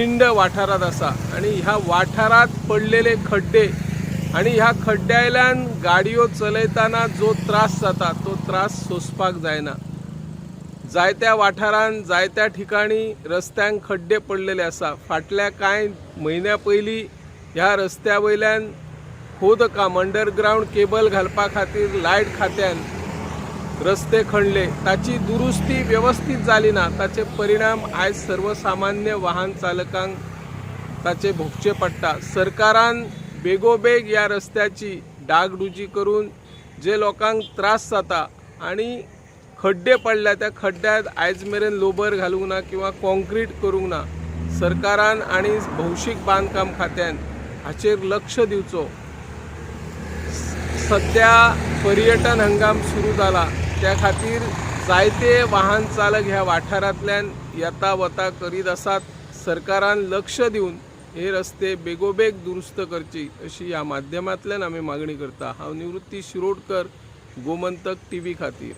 खिंड वाठारांत आसा आनी ह्या वाठारांत पडलेले खड्डे आनी ह्या खड्ड्यावयल्यान गाडयो चलयतना जो त्रास जाता तो त्रास सोंसपाक जायना. जायत्या वाठारांत जायत्या ठिकाणी रस्त्यांक खड्डे पडलेले आसा. फाटल्या कांय म्हयन्या पयलीं ह्या रस्त्या वयल्यान खोदकाम अंडरग्रावंड केबल घालपा खातीर लायट खात्यान रस्ते खणले, ताची दुरुस्ती वेवस्थीत जाली ना. ताचे परिणाम आयज सर्वसामान्य वाहन चालकांक ताचे भोगचे पडटा. सरकारान बेगोबेग ह्या रस्त्याची डागडुजी करून जे लोकांक त्रास जाता आनी खड्डे पडल्या त्या खड्ड्यांत आयज मेरेन लोबर घालूंक ना किंवा कॉन्क्रीट करूंक ना. सरकारान आनी भौशीक बांदकाम खात्यान हाचेर लक्ष दिवचो. सद्या पर्यटन हंगाम सुरू जाला, त्या खातीर जायते वाहन चालक ह्या वाठारांतल्यान येता वता करीत आसात. सरकारान लक्ष दिवन हे रस्ते बेगोबेग दुरुस्त करची अशी ह्या माध्यमांतल्यान आमी मागणी करता. हांव निवृत्ती शिरोडकर, गोमंतक टीव्ही खातीर.